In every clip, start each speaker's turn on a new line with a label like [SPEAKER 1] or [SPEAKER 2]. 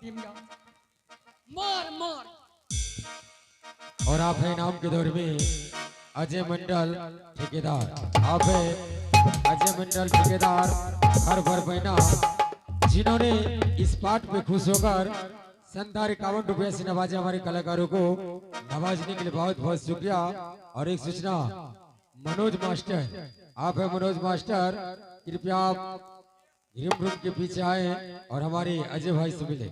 [SPEAKER 1] टीमिया मार मार।
[SPEAKER 2] और आप है इनाम के दौर में अजय मंडल ठेकेदार, आप है अजय मंडल ठेकेदार हर भर महीना, जिन्होंने इस पाठ पे खुश होकर 51 रुपये से नवाजे हमारे कलाकारों को नवाजने के लिए बहुत बहुत शुक्रिया। और एक सूचना, मनोज मास्टर, आप है मनोज मास्टर, कृपया आप ग्रीन रूम के पीछे आए और हमारे अजय भाई से मिले।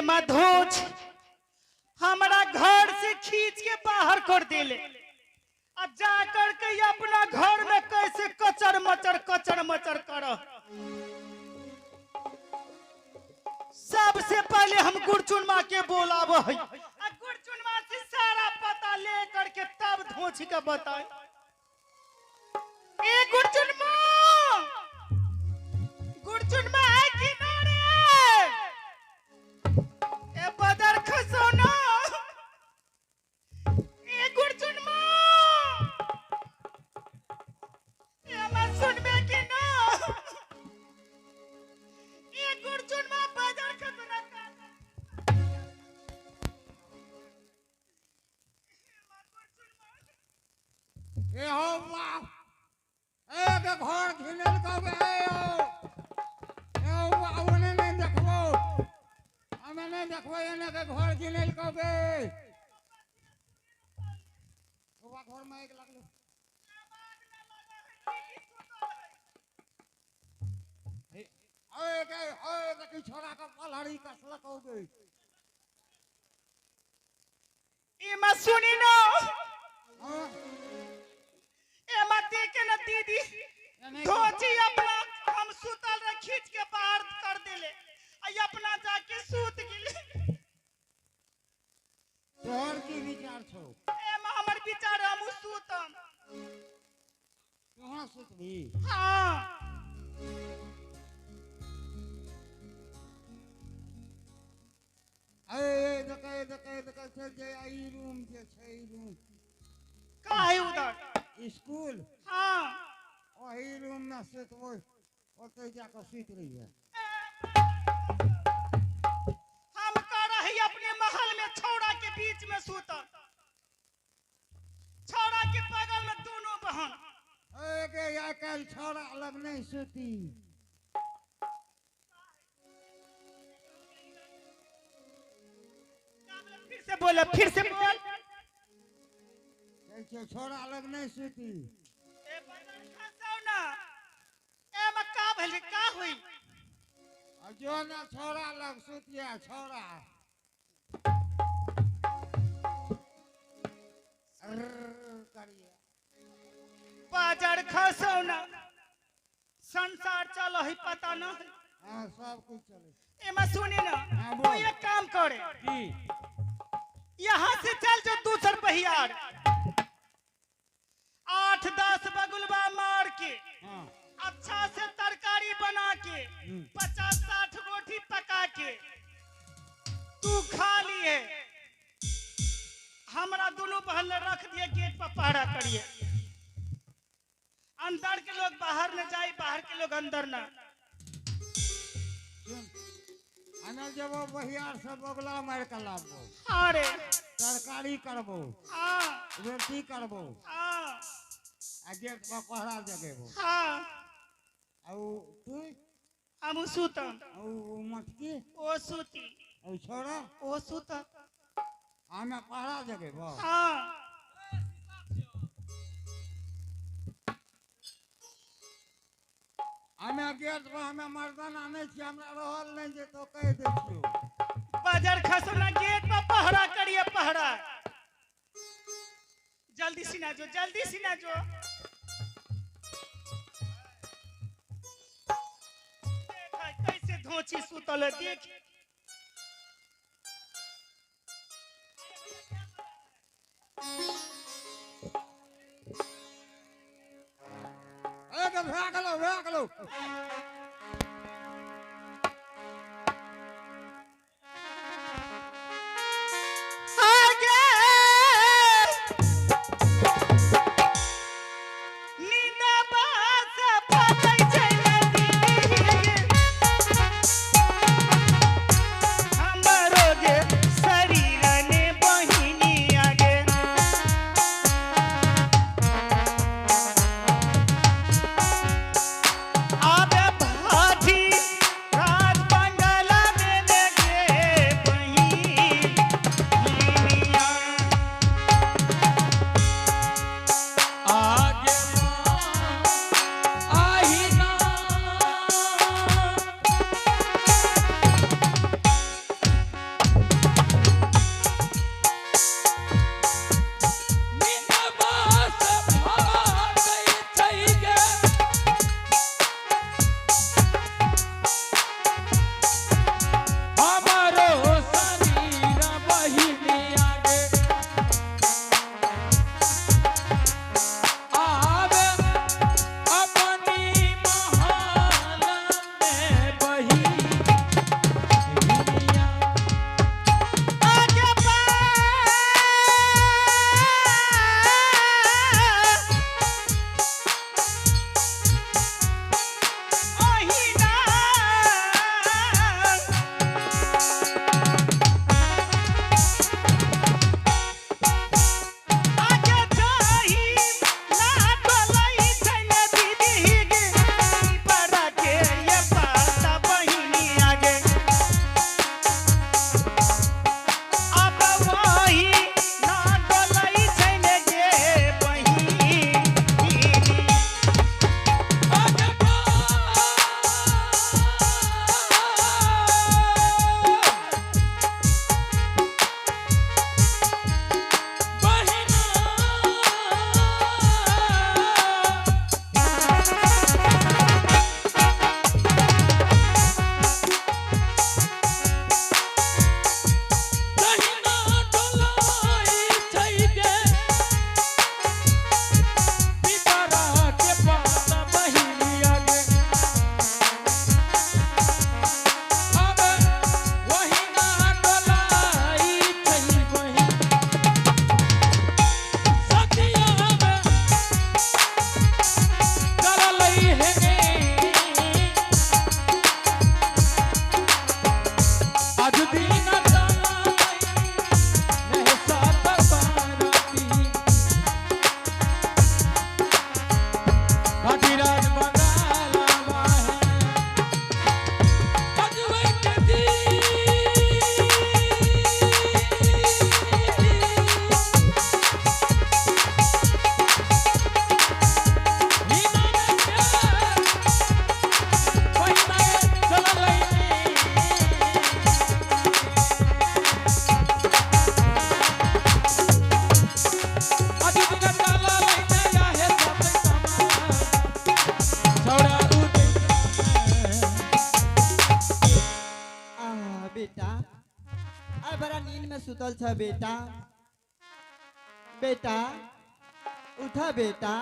[SPEAKER 3] मधोज हमारा घर से खींच के बाहर कर दिले, अब जा कर के अपना घर में कैसे कचर मचर कर। सबसे पहले हम गुरचुनमा के बोलाब है, गुरचुनमा से सारा पता ले करके तब धोची के बताए। ए गुरचुनमा, गुरचुनमा है कि ना रे? ए बदर खसोना, ए गुरचुनमा, ए मैं सुनबे कि ना? ए गुरचुनमा बदर खसोना।
[SPEAKER 4] ए हो बाप, ए के घर घिनल कब ए हो, ए हो ओने नहीं देखबो, हमें नहीं देखबो, एने के घर घिनल कब ए बाबा घर में एक लागलो। ए के ए के छोरा के पलहरी कसलक हो गई।
[SPEAKER 3] ए मैं सुनी ना, ए मैं देखे ना दीदी धोची अपना हम सुतल रह खींच के बाहर कर दिले, अपना जाके सूत गेले।
[SPEAKER 4] तोहर की विचार छौ?
[SPEAKER 3] ए मा हमर विचार हम सुतम।
[SPEAKER 4] कहाँ सुतबी?
[SPEAKER 3] हाँ।
[SPEAKER 4] ए देखे देखे देखे से जे ई रूम जे छै, ई रूम
[SPEAKER 3] का है उधर
[SPEAKER 4] स्कूल?
[SPEAKER 3] हाँ,
[SPEAKER 4] ओही रूम में सुतबो, ओतै जाके सुति रहिए।
[SPEAKER 3] हम कह रही अपने महल में छौड़ा के बीच में सूतल, छौड़ा के बगल में दोनों बहन।
[SPEAKER 4] ए के आइ काल्हि छौड़ा लग नहीं सुती।
[SPEAKER 3] फिर से बोल, फिर से बोल।
[SPEAKER 4] कहै छौड़ा लग नहीं सुती।
[SPEAKER 3] ए बदर खसाउ ना, ए म का भेल, का होई?
[SPEAKER 4] जो ना छोरा लग सुतिया छोरा करिए
[SPEAKER 3] बाजार खसौना, संसार चल है पता न है।
[SPEAKER 4] हाँ, सब कुछ चले।
[SPEAKER 3] एमा सुने ना,
[SPEAKER 4] हाँ,
[SPEAKER 3] तू एक काम करे, यहाँ से चल जो दूसर पहियार 8-10 बगुलबा मार के,
[SPEAKER 4] हाँ,
[SPEAKER 3] अच्छा से तरकारी बना के 50-60 रोटी पका के तू खा लिए, हमरा दोनों बहन रख दिए गेट पर पहरा करिए, अंदर के लोग बाहर न जाए, बाहर के लोग अंदर न।
[SPEAKER 4] हमें जब बहियार से बगला मार के लाबो,
[SPEAKER 3] अरे
[SPEAKER 4] तरकारी करबो,
[SPEAKER 3] हाँ,
[SPEAKER 4] रोटी करबो,
[SPEAKER 3] हाँ,
[SPEAKER 4] आ गेट पर पहरा जगेबो।
[SPEAKER 3] हाँ,
[SPEAKER 4] आ तू
[SPEAKER 3] हम सुतम,
[SPEAKER 4] ओ मटकी
[SPEAKER 3] ओ सुती,
[SPEAKER 4] ओ छोरा
[SPEAKER 3] ओ सुतम,
[SPEAKER 4] हमें पहरा जगेबो।
[SPEAKER 3] हाँ,
[SPEAKER 4] हमें गेट पर हमें मर्दाना नहीं छी, हमरा रहल नहीं जे तो कह दै छियो।
[SPEAKER 3] बाजार खसोना गेट पर पहरा करिए। जल्दी सिना जो, जल्दी सिना जो। देख कैसे धोची सुतल है, देख।
[SPEAKER 4] ए के भए गेलौ, भए गेलौ।
[SPEAKER 3] आगे नींदबा से फटै छै नदी हमरो गे शरीर ने बहिनी आगे। आबे भाठी राज बंगला में ने गे बहिनिया।
[SPEAKER 1] आगे आही ना निंदबास भागै छै गे हमरो शरीर बहिनी आगे आवे अपनी महाल में बहिनिया।
[SPEAKER 3] आगे बा आगे जाही ना डोलै छै ने दीदी गे, पिपरा के ये पाता बहिनी आगे। अब वही ना डोलै छै ने गे बहिनी।
[SPEAKER 1] आगे बा बहिना दहिना डोलाई छै गे पिपरा के पात बहिनी आगे। अब वहिना डोलाई छै बहिन। सखिया में चललै हे आज दिन चललै नहीं सात पारती। भाटीराज बंगाला है। अजबै के दी।
[SPEAKER 5] आह, बेटा आइ बड़ा नींद में सुतल छ बेटा। बेटा उठा बेटा,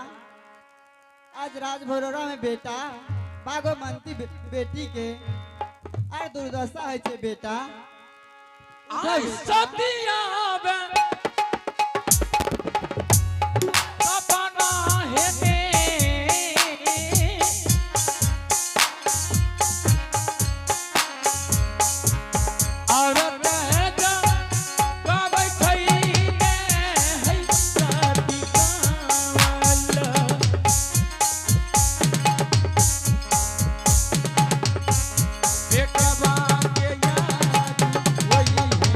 [SPEAKER 5] आज राज भरोरा में बेटा बागोमंती बेटी के आइ दुर्दशा है छे बेटा। उठा बेटा।
[SPEAKER 1] बेटवा के याद वही है।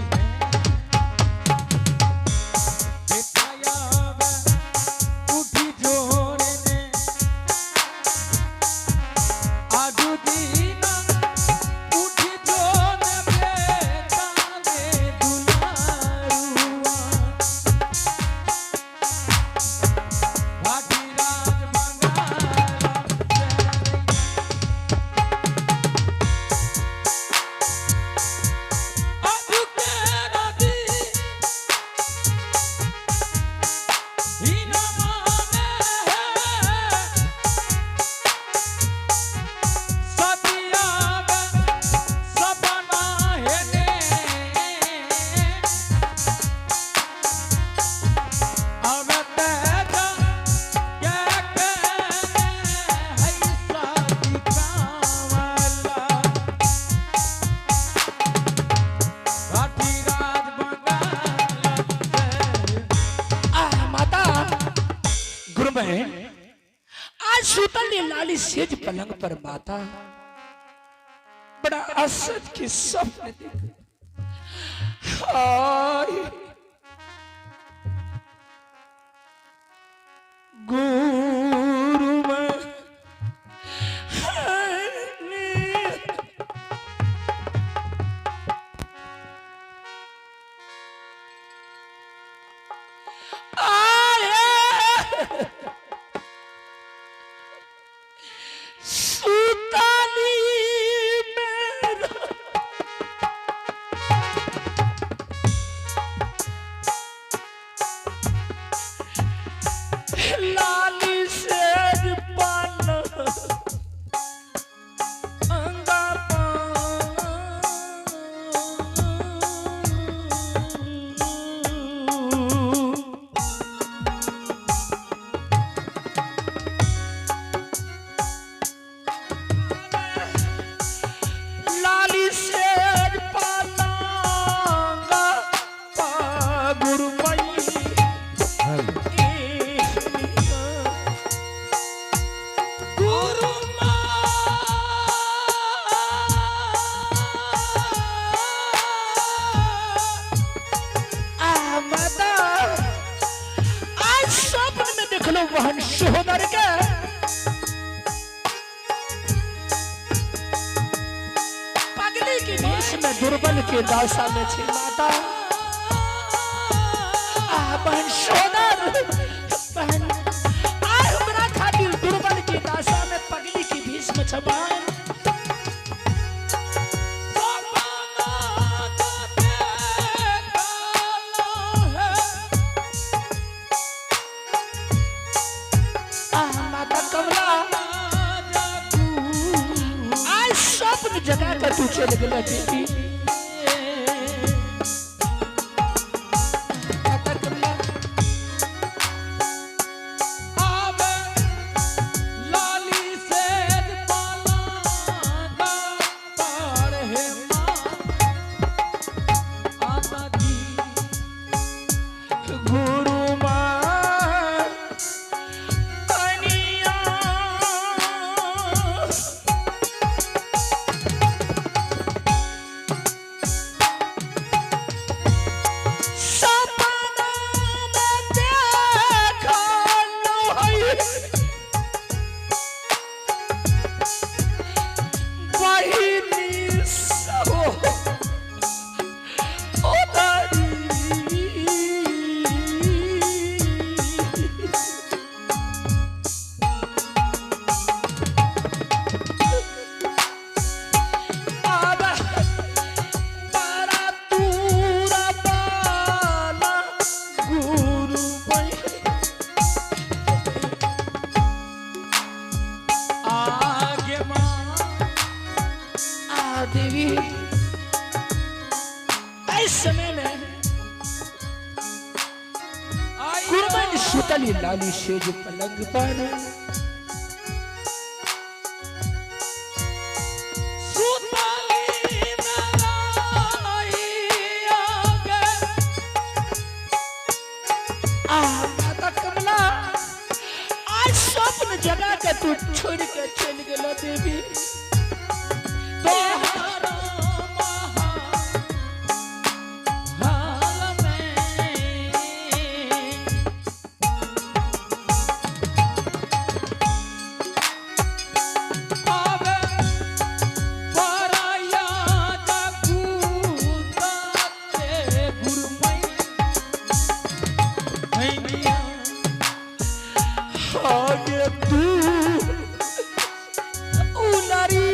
[SPEAKER 6] गुरबहन आज सुतल ने लाली सेज पलंग पर माता बड़ा असद के सपने देख हाय गुरु आए सुताली मेरा लाली शेर पाल अंगा पान। लाली शेर पालांगा पा गुरुमई
[SPEAKER 1] गुरु
[SPEAKER 6] आ माता आज स्वप्न में देखलो बहन सोहदर के पगली के भेष में दुर्बल के दासा में छे माता आ बहन सोदर बहन आज हमरा खातिर दुर्बल के दासा में पगली के भेष में छे बहन आ माता कमला आज स्वप्न जगा कर तू चल गेला बेटी माता कमला
[SPEAKER 1] लाली सेज पालांगा पार है माता जी
[SPEAKER 6] गुरु मान कनिया सपना में देखलो है बहिनी सो उदारी। आबा तारा तूरा बाला गुरु
[SPEAKER 1] आगे माँ
[SPEAKER 6] आ देवी इस समय में कुर्बन सुतली लाली सेज पलंग पर
[SPEAKER 1] सुताली में आगे
[SPEAKER 6] आ माता कमला आज स्वप्न जगा के तू छोड़ के चल गेलो देवी
[SPEAKER 1] तोहरा महाल में आवे पराया जगूता ते गुरुमई मैया
[SPEAKER 6] आगे तू उलारी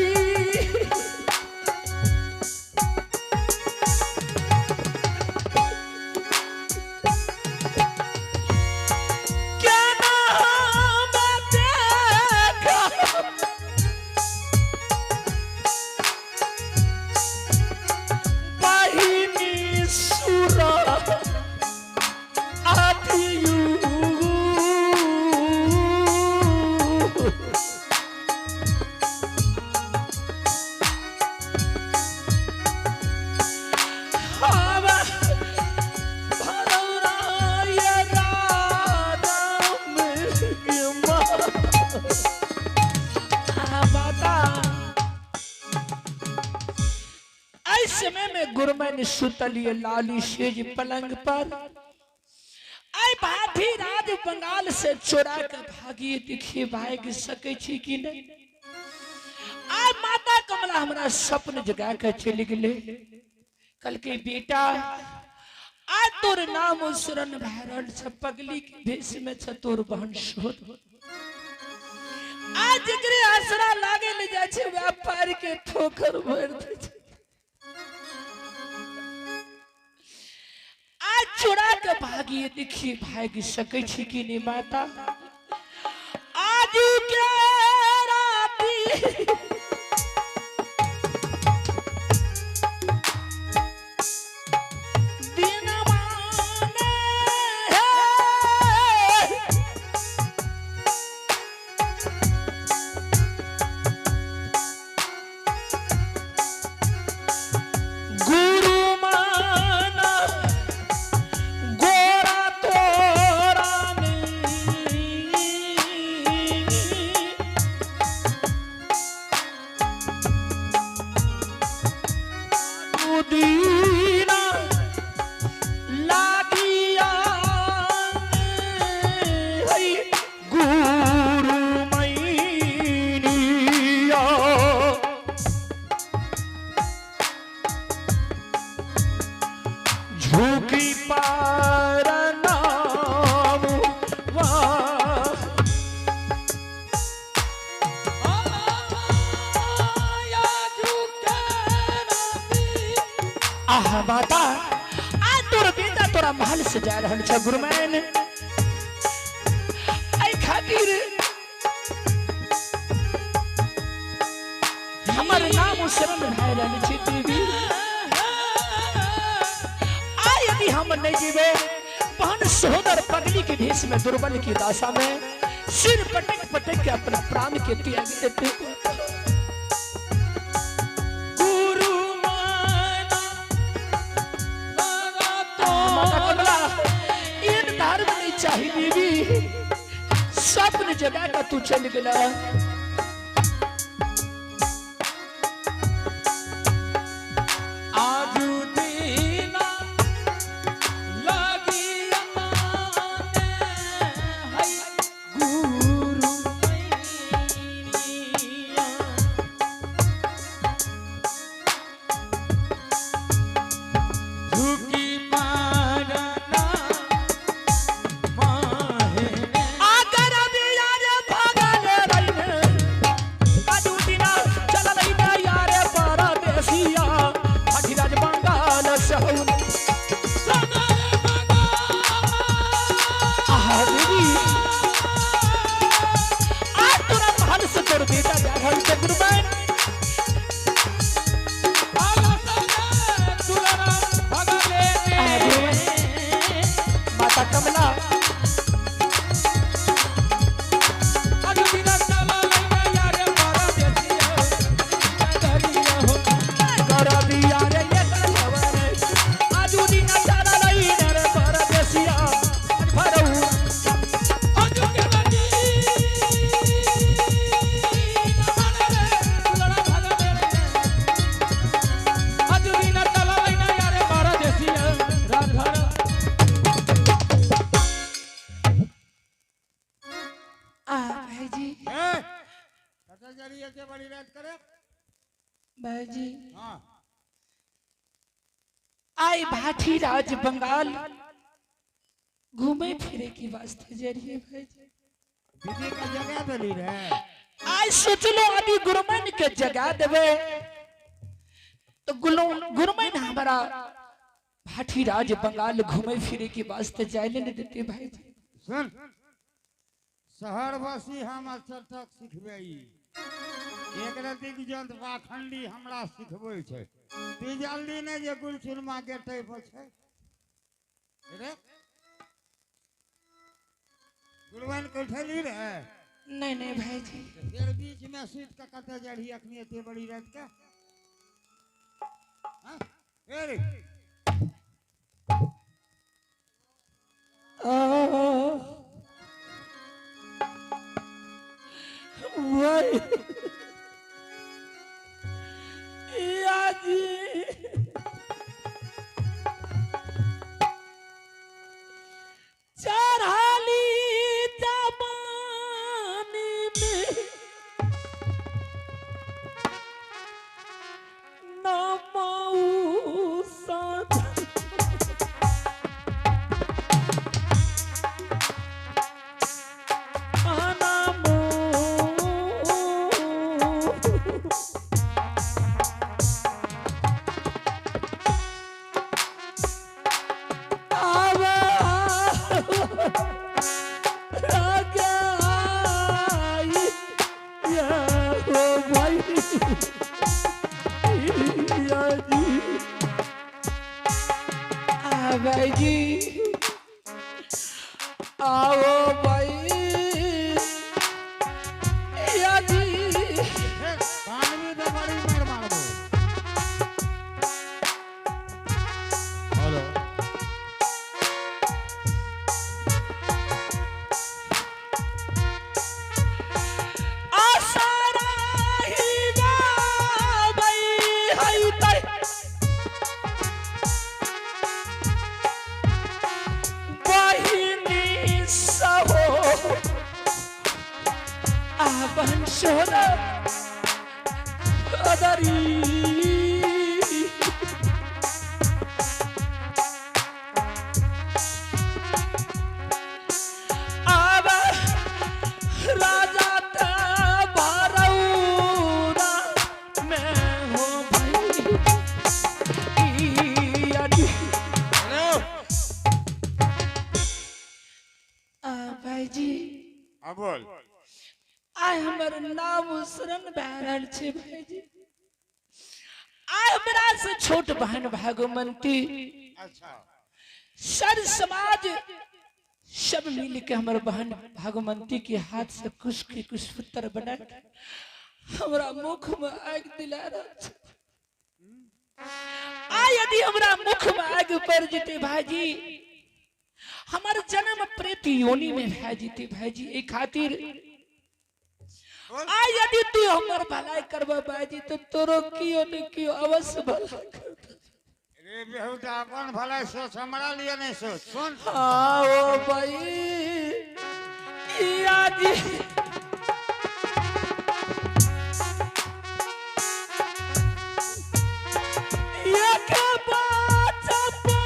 [SPEAKER 6] गुरमैन सुतलिए लाली सेज पलंग पर। आइ भाभी राज बंगाल से चोरा के भागी देखिए भाग सकै छी कि नहीं। आइ माता कमला हमरा स्वप्न जगा के चलि गेलै। कल के बेटा आज तोर नाम शरण भए रहल छ, पगली के भेष में छ तोर बहन शोध। आज जकरे आसरा लागे ले जाइ छै वएह पार के ठोकर भरि दै छै। आज चोरा के भागी देखिए भागि सकै छी कि नहीं माता। आज के राति दिन माने है। गुरु माना गोरा तोरा नहीं। दीना लागिया है गुरु मैनिया। झुकी पार नाम वाह। आहा माता आ तोर बेटा तोरा महल से जा रहल छ गुरमैन। एहि खातिर हमर नाम शरण भए रहल छै देवी। आ यदि हम नहीं जीवे बहन सहोदर पगली के भेष में दुर्बल की दशा में सिर पटक पटक के अपना प्राण के त्याग देते।
[SPEAKER 1] गुरु माना
[SPEAKER 6] माता कमला इन धर्म नहीं चाहिए बीबी। स्वप्न जगा का तू चल गया।
[SPEAKER 1] आजू दीना लागिया माने है गुरु मैनिया। झुकी पारना माहे
[SPEAKER 6] आगर अभी यार भागल रहीने, आजू दीना चल रही ना यार परदेसिया, भाटीराज बंगाल से हूँ।
[SPEAKER 1] सदर बंगाल।
[SPEAKER 6] आहा बीबी, आज तोरा महल से तोर बेटा जा रहल छै गुरबैन।
[SPEAKER 1] आला सदर दुलारा भगले
[SPEAKER 6] आहा गुरबैन, माता कमला
[SPEAKER 1] आजू दीना चल रही ना यार परदेसिया, नगरिया हो।
[SPEAKER 6] कर दिया रे ये खबर, आजू दीना चल रही रे परदेसिया, भरऊ।
[SPEAKER 1] आजू के बनी ना माने रे दुलारा भगले रे। आजू दीना चल रही ना यार परदेसिया, राजघर।
[SPEAKER 6] आ भाईजी,
[SPEAKER 4] ए कतऽ जरी एते बड़ी रात करे?
[SPEAKER 6] भाईजी
[SPEAKER 4] हाँ।
[SPEAKER 6] आए भाठी राज बंगाल घूमे फिरे की वास्ते जरिए भाईजी।
[SPEAKER 4] दीदी के जगह देली रे।
[SPEAKER 6] आइ सोचलो अभी गुरमन के जगा देवे तो गुरमन हमारा भाठी राज बंगाल घूमे फिरे के वास्ते जाए नहीं देते भाईजी।
[SPEAKER 4] सुन, शहरवासी हम अक्षर तक सिखबै ई। एक रति जंत पाखंडी हमरा सिखबै छै। तू जल्दी नहि जे गुलचुरमा के टाइप छै रे। गुलबन के उठेली रे?
[SPEAKER 6] नहीं नहीं भाईजी।
[SPEAKER 4] फेर बीच में सुति के कतऽ जरही अखनी एते बड़ी रात के? हाँ? ए रे।
[SPEAKER 6] भाई याजी आओ भाई या जी।
[SPEAKER 4] कानवी तो बड़ी मार मारबो।
[SPEAKER 2] हेलो।
[SPEAKER 6] आसारा ही गाबै है तै बहिनी सहो आबन सोना अदरी। आब राजा ते भरौरा में हो भाई अजी।
[SPEAKER 4] हेलो।
[SPEAKER 6] भाईजी।
[SPEAKER 4] हाँ, बोल।
[SPEAKER 6] आइ हमर नाम शरण भए रहल छै भाईजी। आइ हमरा से छोट बहन भागमंती सर समाज सब मिल के हमर बहन भागमंती के हाथ से कुश के कुशपुत्र बना के हमरा मुख में आगि दिला रहल छै। आ यदि हमरा मुख में आगि पड़ जेते भाईजी, हमर जन्म प्रेत योनि में भए जेते भाईजी। एहि खातिर आ यदि तू हमर भलाई करबा भाईजी, तो तोरो कियो ने कियो अवश्य भलाई करतौ।
[SPEAKER 4] रे बेहुदा, अपन भलाई सोच, हमरा लिए नहीं सोच। सुन।
[SPEAKER 6] आओ भाई या जी। एक बात अपन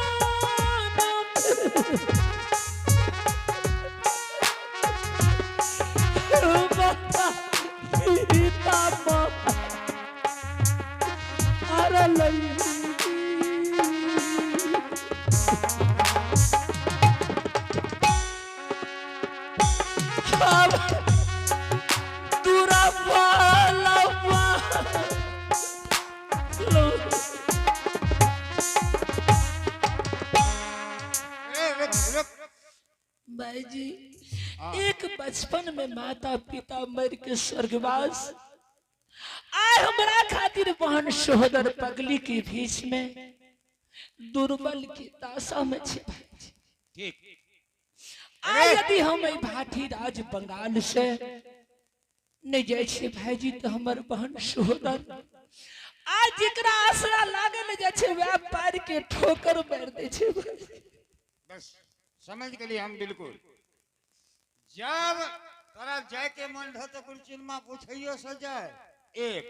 [SPEAKER 6] सीता माँ अरे लई। अब दूरा वाला लो।
[SPEAKER 4] ए, रुक रुक।
[SPEAKER 6] भाई जी, एक बचपन में माता पिता मर के स्वर्गवास, आय हमरा खातिर बहन सहोदर पगली के बीच में दुर्बल की दशा में छे भाई जी।
[SPEAKER 4] ठीक।
[SPEAKER 6] आय यदि हम एहि भाटी राज बंगाल से नहीं जाय छी भाईजी, तो हमर बहन सहोदर आज जेकरा आसरा लागल जाय छै वएह पार के ठोकर मारि दै छै भाईजी।
[SPEAKER 4] बस समझ गेलिए हम बिल्कुल। जब तोरा जाय के मन रह तो कुछ चिन्मा पूछियो से जाए। एक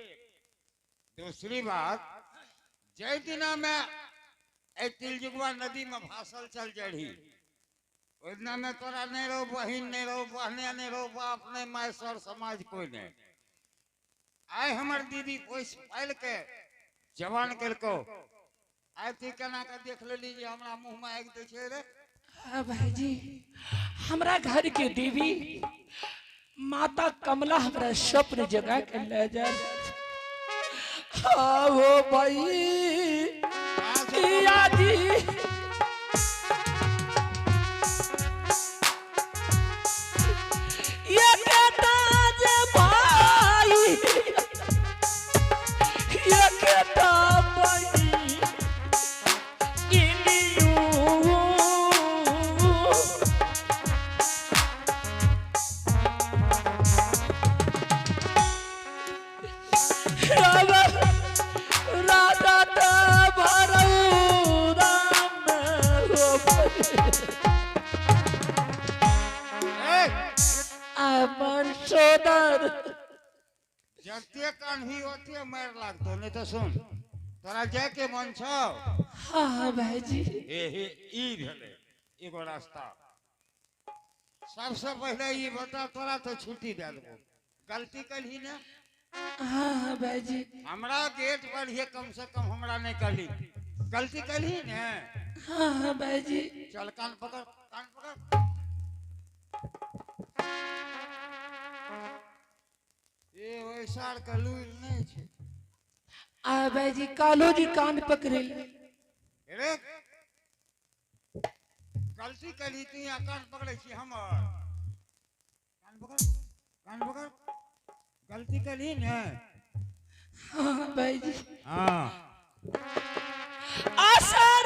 [SPEAKER 4] दूसरी बात, जय दिना में ए तिलजुगवा नदी में भासल चल जड़ी, ओहि दिना में तोरा नहीं रहो बहिन, नहीं रहो बहने, नहीं रहो बाप, नहीं my, sir समाज कोई नहीं। आय हमर दीदी पोस पाल के जवान कलको, आय तू केना के देख लेली जे हमरा मुंह में आगि दै छै रे?
[SPEAKER 6] हाँ भाईजी, हमरा घर के देवी माता कमला हमरा स्वप्न जगा के ले जा। हाँ वो भाई या जी। ये कहता जे भाई, ये कहता भाई इनियू। राधा भरऊ राम हो।
[SPEAKER 4] ए,
[SPEAKER 6] अपन सोदर।
[SPEAKER 4] जते कान्ही ओते मारि लागतो, नहीं तो सुन, तोरा जाय के मन छौ?
[SPEAKER 6] हाँ भाईजी।
[SPEAKER 4] हे हे, ई भेलै एगो रास्ता। सबसे पहले ई बता, तोरा तो छुट्टी दे देबो, गलती कलही ने?
[SPEAKER 6] हाँ भाईजी।
[SPEAKER 4] हमरा गेट पर ये कम से कम हमरा नहीं कहली, गलती कलही ने?
[SPEAKER 6] हाँ भाईजी।
[SPEAKER 4] चल कान पकड़, कान पकड़। ए वैसा के लूर नहीं छै।
[SPEAKER 6] आ भाईजी, कालो जी कान पकड़े ले।
[SPEAKER 4] रे गलती करी तू यहाँ कान पकड़ै छी हमर। कान पकड़, कान पकड़। गलती करी ने।
[SPEAKER 6] हाँ भाईजी।
[SPEAKER 4] हाँ।
[SPEAKER 6] आशा।